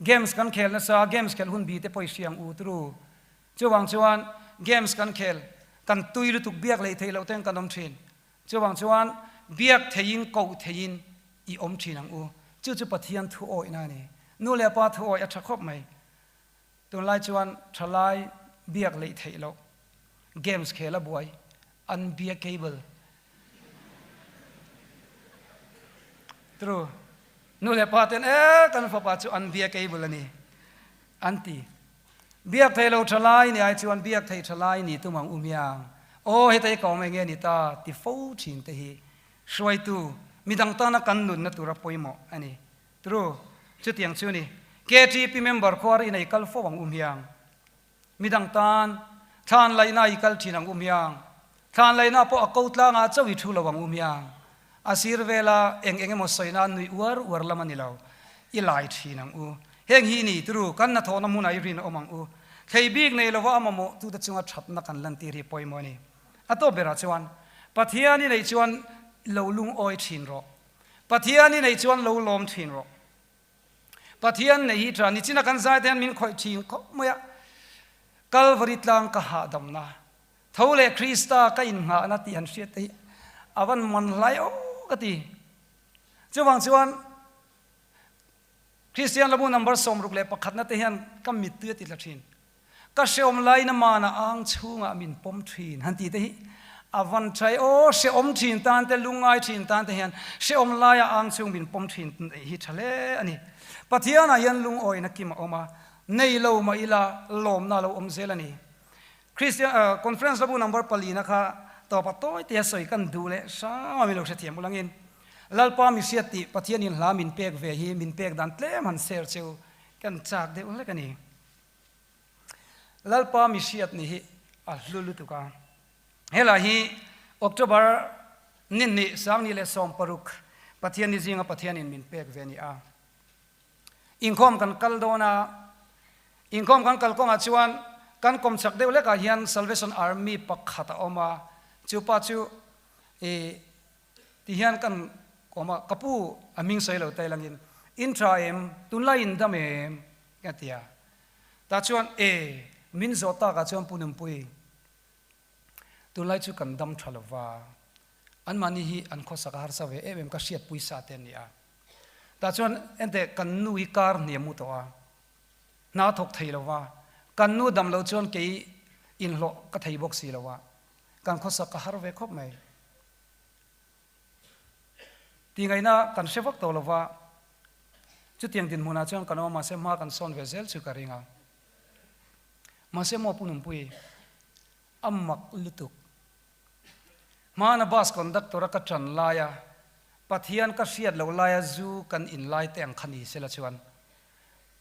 Games kan khel nasa, games khelh hun bi te pawh i hria ang u turu. Chuvang chuan games kan khel, kan tui lutuk biak leh theih loh ten kan awm thin. Chuvang chuan biak theiin koh theiin i awm thin ang u. Chu chu Pathian thu awihna a ni. Nu leh pa thu awih a tha khawp mai. Tunlai chuan thalai biak leih theih loh, games khel a buai, an bia cable. True. Nu leh pa ten e kan fapa chu an bia cable a ni an ti. Biak thei lo thalai ni ai chuan biak thei thalai ni tum ang u miang. Aw heta hi ka awm enge ni ta ti fo thin te hi hruaitu midang tana kan nunna tura pawimawh a ni. True. Chutiang chu ni. KTP member khuar in ei kal fo ang u miang. Midang tan thlan laihna i kal thin ang u miang. Thlan laihna pawh a ko tlangah chauh i thu lo ang u miang. A sir vela eng eng emaw sawina nui uar uar lam a ni lo. I lai thin ang u. Heng hi ni turu kan hnathawhna hmunah i rin a awm ang u. Thlei bik nei lova a mamawh tute chunga thatna kan lantir hi pawimawh a ni. A tawp berah chuan Pathian i neih chuan lo lungawi thin rawh. Pathian i neih chuan lo lawm thin rawh. Pathian nei hi tha nichina kan zai te hian min khawih thin khawp mai a. Kalvari tlang ka hahdamna, tho leh Krista ka innghahna tih han hriat te hi a van man hlai aw ka ti. Chuvang chuan Kristian lamu number 61 na te hian ka mittui a ti tla thin. Ka hreawm lain a mana ang chhungah min pawm thin han tih te hi a van tha e aw, hreawm thin tan te, lungngai thin tan te hian hreawm laia ang chhung min pawm thin hi tha hle a ni. Pathianah hian lungawina kim a awm a, nei lo mah ila lawmna a lo awm zel a ni. Kristian Conference labu number palina kha tawpa tawi te a sawi kan duh leh hrang a min lo hrethiam ulangin Lalpa mi hriat tih Pathianin hla min pek ve hi min pek dan tlem han share cheu kan chak deuh hlek a ni. Lalpa mi hriat ni hi a hlu lutuk a. Helai hi October ni hnih, 2016 Pathian ni zinga Pathianin min pek ve a ni a. Inkhawm kan kal dawn a, inkhawm kan kal kawngah chuan kan kawmchhak deuh lekah hian Salvation Army pakhat a awm a, chu pa chu ih ti hian kan kawm a, ka pu a hming sawi lo tail angin, In tha em? Tunlai in dam em? a ti a. Tah chuan e, min zawh takah chuan Pu Nunpui, tunlai chu kan dam tha lo va, anmahni hi an khawsak a harsa ve em em ka hriatpui sa te an ni a. Tah chuan enteh kan nu hi kar hniam u tawh a, hna thawk thei lo va, kan nu dam loh chuan kei inhlawh ka thei bawk si lo a, kan khawsak ka har ve khawp mai. Tihngaihna kan hre vak tawh lo va, chutiang dinhmunah chuan kan awm a, mahse hma kan sawn ve zel chu ka ring a. Mahse maw Pu Nunpui, a mak lutuk. Hmana bus conductor a ka ṭan laia Pathian ka hriat loh laia zu kan in lai te ang kha ni sela chuan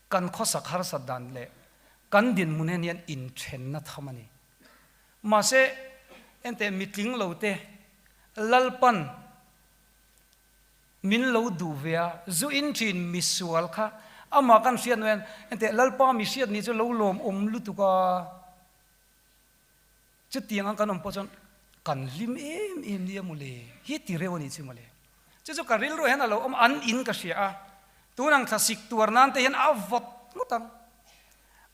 kan khawsak harsat dan leh kan dinhmun hen hian inthenna tham a ni. Mahse, enteh mitling lo te Lalpan min lo duh ve a, zu in ṭhin misual kha amah kan hriat hnuaiah enteh Lalpa mi hriat ni chu lo lawmawm lutuk a. Chutiang ang kan awm pawh chuan kan hlim em em nia mawle, hi ti reuh a nih chu mawle. Chu chu ka rilru hian a lo awm an in ka hria a, tun ang thlasik tuar nan te hian a vawt ngawt ang.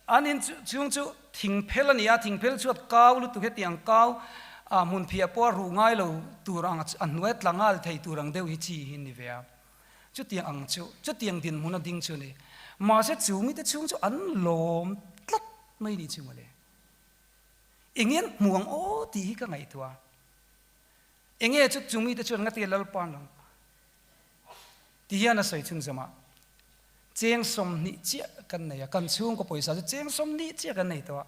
An in chhung chu thingphel a ni a, thingphel chhuat kau lutuk hetiang kau ah hmun phiah pawh a ruh ngai lo tur ang a hnuai tla nghal thei tur ang deuh hi chi hi a ni ve a. Chutiang ang chu, chutiang dinhmun a ding chu a ni. Mahse chu mite chhung chu an lawm tlat mai a nih chu mawle. Enge an hmu ang aw tih hi ka ngaihtuah a. Enge chu chu mite chuan ngati Lalpa an lo ti hian a sawi chhunzawm a. Cheng 20 chiah kan nei a, kan chhungkaw pawisa chu cheng 20 chiah kan nei tawh a.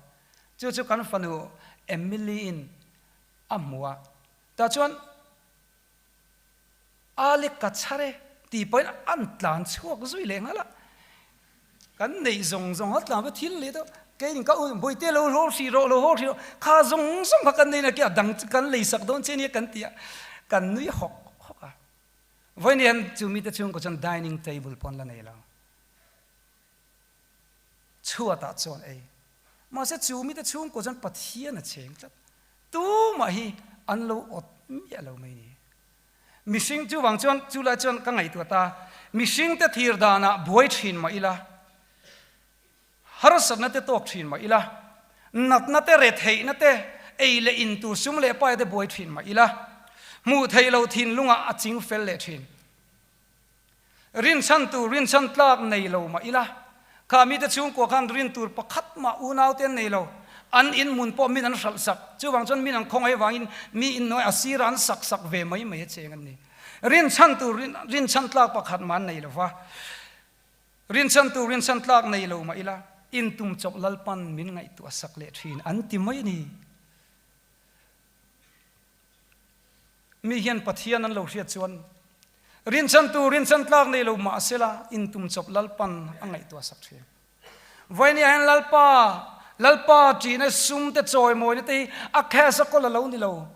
Chu chu kan fanu Emily-in a hmu a. Tah chuan A le ka chhar e tih pawhin an tlan chhuak zui leh nghal a, kan neih zawng zawng a tlan va thil leh deuh keiin ka u Bawihte lo haw hrih rawh lo haw hrih rawh kha zawng zawng kha kan nei na kia dang chu kan lei sak dawn che nia kan ti a, kan nui hawk hawk a. Vawiin hian chu mite chhungkaw chuan dining table pawh an la nei lo. Chhuatah chuan ei. Mahse chu mite chhungkaw chuan Pathian a cheng tlat. Tumah hi an lo awt miah lo mai ni. Mihring chuvang chuan chulai chuan ka ngaihtuah ta, mihringte thir danah buai thin mah ila, harsatna te tawk thin mah ila, natna te retheihna te, ei leh in tur sum leh pai te buai thin mah ila, hmuh theih loh thinlungah a ching fel leh thin. Rinchhan tur rinchhan tlak nei lo mah ila, kha mite chhungkua khan rin tur pakhat mah unaute an nei lo. An in hmun pawh min an hralh sak. Chuvang chuan min an khawngaih vangin mi in hnuai a sirah an sak sak ve mai mai a cheng an ni. Rinchhan tur rinchhan tlak pakhat mah an nei lo va. Rinchhan tur rinchhan tlak nei lo mah ila, intum chawp Lalpan min ngaihtuah sak leh thin an ti mai a ni. Mi hian Pathian an lo hriat chuan rinchantu rinchan tlak nei lo mahsela intum chawp Lalpan a ngaihtuah sak thin. Vawinia hian Lalpa, Lalpa ṭihna sum te chawimawina te hi a cash a kawl a lo ni lo.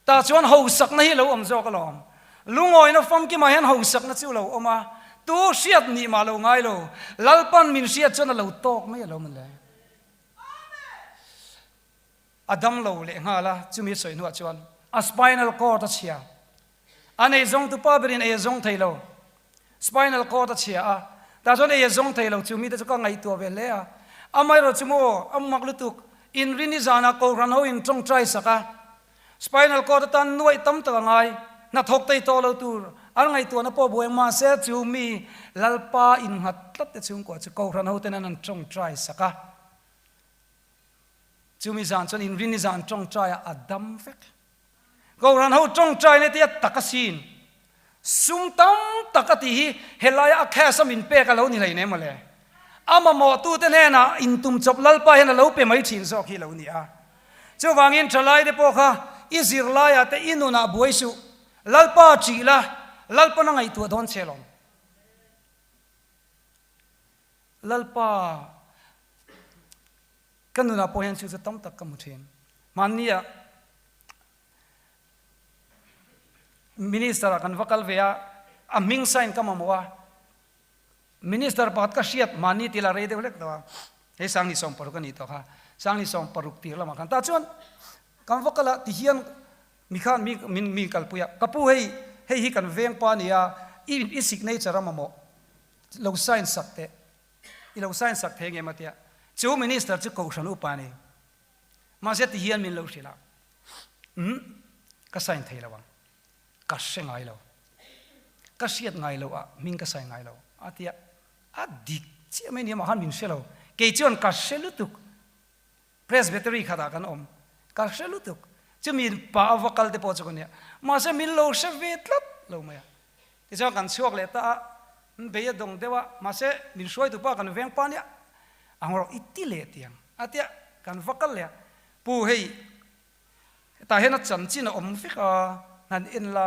Tah chuan hausakna hi a lo awm zawk alawm. Lungawina famkimah hian hausakna chu a lo awm a, tu hriat nih mah lo ngai lo. Lalpan min hriat chuan a lo tawk mai alawm le. A dam lo leh nghal a, chumi a sawi hnuah chuan a spinal cord a chhia. A nei zawng tu pa berin ei a zawng thei lo. Spinal cord a chhia a, tah chuan ei a zawng thei lo chu mite chu ka ngaihtuah ve hle a. Amaherawh chu maw, a mak lutuk, inrin i zanah Kohhran ho in tawngtai sak a, spinal cord atan nuaih tam tak a ngai, hnathawk thei tawh lo tur an ngaihtuahna pawh buai ang mahse chu mi Lalpa innghat tlat te chhungkua chu Kohhran ho ten an an tawngtai sak a. Chumi zan chuan inrini zan tawngtaiah a dam vek. Kohhran ho tawngtaina te a tak asin. Sum tam tak a tih hi helaia a cash a min pek a lo ni hlei nem mawle. A mamawhtute hnenah intum chawp Lalpa hian a lo pe mai thin zawk hi a lo ni a. Chuvangin thalaite pawh kha i zirlaiah te i nunah buai suh. Lalpa ṭih la, Lalpan a ngaihtuah dawn che lawm. Lalpa, ka nunah pawh hian chu chu tam tak ka hmu thin. Hmannia Minister ah kan va kal ve a, a hming sign ka mamawh a. Minister pakhat ka hriat mahni tila rei deuh hlek tawh a, hei Sangni 60 a nih tawh kha, Sangni 60 tir lamah khan tah chuan kan va kal a tihian mi khan mi min mi kalpui a, ka pu hei hei hi kan veng pa a ni a, i i signature a mamawh lo sign sak teh, i lo sign sak thei ngem a tia, chu minister chu kohhran upa a ni. Mahse tihian min lo hrilh a, umm ka sign thei lo ang. Ka hre ngai lo. Ka hriat ngai loh ah hming ka sawi ngai lo. A ti a, a dik chiah mai ni amah khan min hre lo. Kei chuan ka hre lutuk. Presbytery khatah kan awm. Ka hre lutuk. Chumi pa a va kal te pawh chu ka nia. Mahse min lo hre ve tlat lo mai a. Tichuan kan chhuak leh ta a, bei a dawng deuh a, mahse min hruaitu pa kan veng pa nia ang rawh i ti leh tiang. A ti a, kan va kal leh a. Pu hei Hetah hian a chanchin a awm vek a, han en la,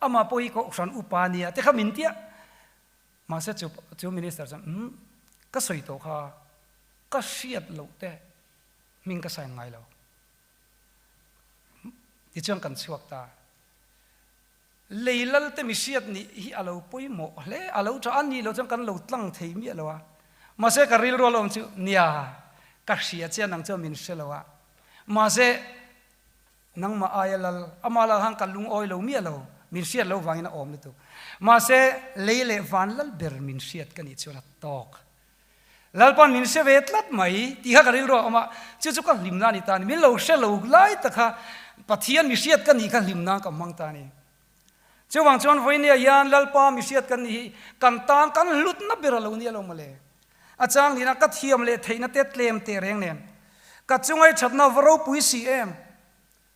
amah pawh hi Kohhran upa a nia te kha min tia. Mahse chu chu Minister chuan umm ka sawi tawh kha, ka hriat loh te hming ka sign ngai lo. Tichuan kan chhuak ta. Lei lal te mi hriat nih hi a lo pawimawh hle, a lo tha a nih loh chuan kan lo tlang thei miah lo a. Mahse ka rilru a lo awm chu, nia, ka hria chian ang chuan min hre lo a. Mahse nangmah aia lal, amah lal khan ka lungawi lo miah lo, min hriat loh vangin a awm lutuk. Mahse lei leh van lal ber min hriat ka nih chuan a tawk. Lalpa'n min hre ve tlat mai tih kha ka rilru a awm a, chu chu ka hlimna a ni ta a ni. Min lo hre lo lai tak kha Pathian mi hriat ka nih kha hlimna ka hmang ta a ni. Chuvang chuan vawinia hian Lalpa mi hriat kan nih hi kan tan kan hlutna ber a lo nia lo mawle. A chang nihna ka thiam leh theihna te tlem teh reng nen ka chungai thatna va ropui si em?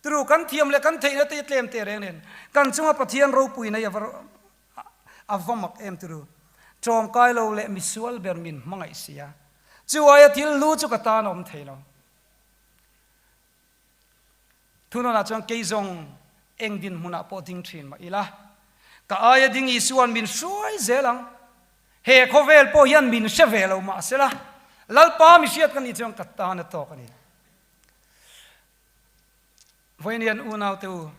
Turu kan thiam leh kan theihna te tlem teh reng nen kan chunga Pathian ropuina hi a va A va mak em turu. Ṭawngkai lo leh misual ber min hmangaih si a. Chu aia thil lu chu ka tan a awm thei lo. Thunawnah chuan kei zawng eng dinhmunah pawh ding ṭhin mah ila, ka aia ding Isua'n min hruai zel ang. He khawvel pawh hian min hre ve lo mahsela, Lalpa mi hriat ka nih chuan ka tan a tawk a ni. Vawiin unaute u,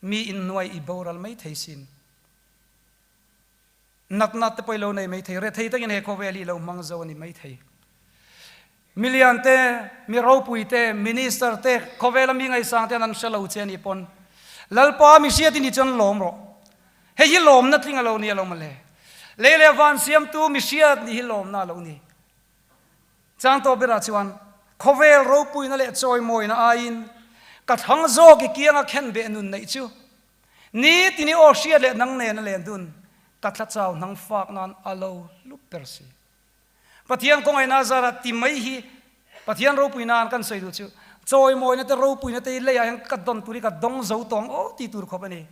Mi inhnuai i boral mai thei sin. Natna te pawh i lo nei mai thei. Rethei takin he khawvel hi i lo hmang zo a ni mai thei. Milian te, mi ropui te, minister te, khawvela mi ngaihsang te an hre lo che a nih pawn Lalpa mi hriat i nih chuan lawm rawh. Hei hi lawmna tling a lo ni a lo mawle. Lei leh van siamtu mi hriat nih hi lawmna a lo ni. Chang tawh berah chuan khawvel ropuina leh chawimawina aiin ka thlang zawk i kianga khenbeh nun neih chu nitin i aw hriat leh nang nen a len dun ka thla chau hnang fak nan a lo hlup ber si. Pathian kawngaihna zarah ti mai hi Pathian ropui nan kan sawi duh chu chawimawina te ropuina te hi leiah hian ka dawn tur hi ka dawng zo tawng aw ti tur khawp a ni.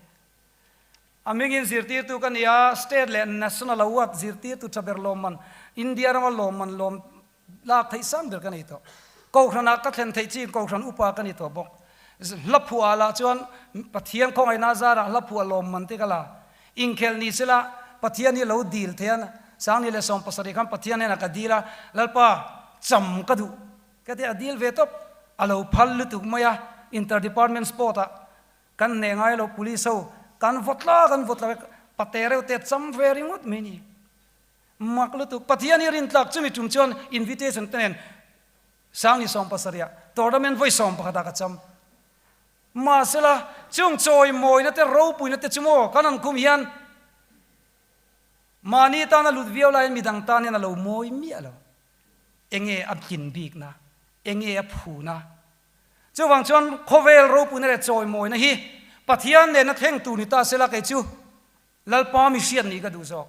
A mingin zirtirtu ka ni a, State leh National Award zirtirtu tha ber lawmman, India rama lawmman lawm lak theih sang ber ka nei tawh. Kohhranah ka thlen theih chin Kohhran upa ka ni tawh bawk. Hla phuah ah lah chuan Pathian khawngaihna zarah hla phuah lawmman te ka la. Inkhelh ni sela Pathian hi lo dil thei a, Sangni leh 70 khan Pathian hnenah ka dil a, Lalpa cham ka duh ka ti a, dil ve tawp. A lo phal lutuk mai a, Inter Department Sport ah Kan hneh ngai lo police ho kan vaw tla kan vaw tla vek pate reuh te cham ve ringawt mai ni. Mak lutuk Pathian hi rintlak chumi tum chuan invitation te nen Sangni 70 ah tournament vawi 11 ah ka cham. Mahsela chung chawimawina te ropuina te chu maw kan an khum hian mahni tana lut viau laiin midang tan hian a lo mawi miah lo. Enge a tlin bikna? Enge a phuna? Chuvang chuan khawvel ropuina leh chawimawina hi Pathian nena thleng tur ni ta sela kei chu Lalpa mi hriat nih ka duh zawk.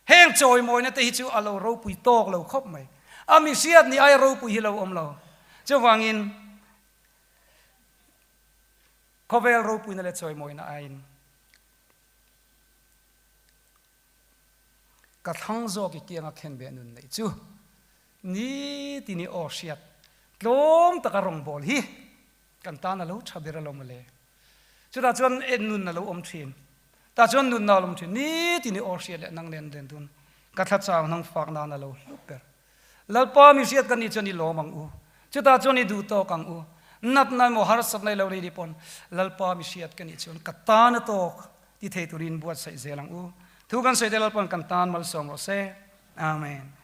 Heng chawimawina te hi chu a lo ropui tawk lo khawp mai. A mi hriat nih aia ropui hi lo awm lo. Chuvangin khawvel ropuina leh chawimawina aiin Ka thlang zawk i kianga khenbeh nun neih chu nitin i aw hriat tlawm taka rawngbâwl hi kan tan a lo tha ber alawm mawle. Chutah chuan en nun a lo awm thin. Tah chuan nunna a lo awm thin. Nitin i aw hriat leh nang nen len dun ka thla chau hnang fak nan a lo hlup ber. Lalpa mi hriat kan nih chuan i lawm ang u. Chutah chuan i duh tawk ang u. Natna emaw harsatna i lo nei nih pawn Lalpa mi hriat ka nih chuan ka tan a tawk ti thei turin buatsaih zel ang u. Thu kan sawi te Lalpan kan tan malsawm rawh se. Amen.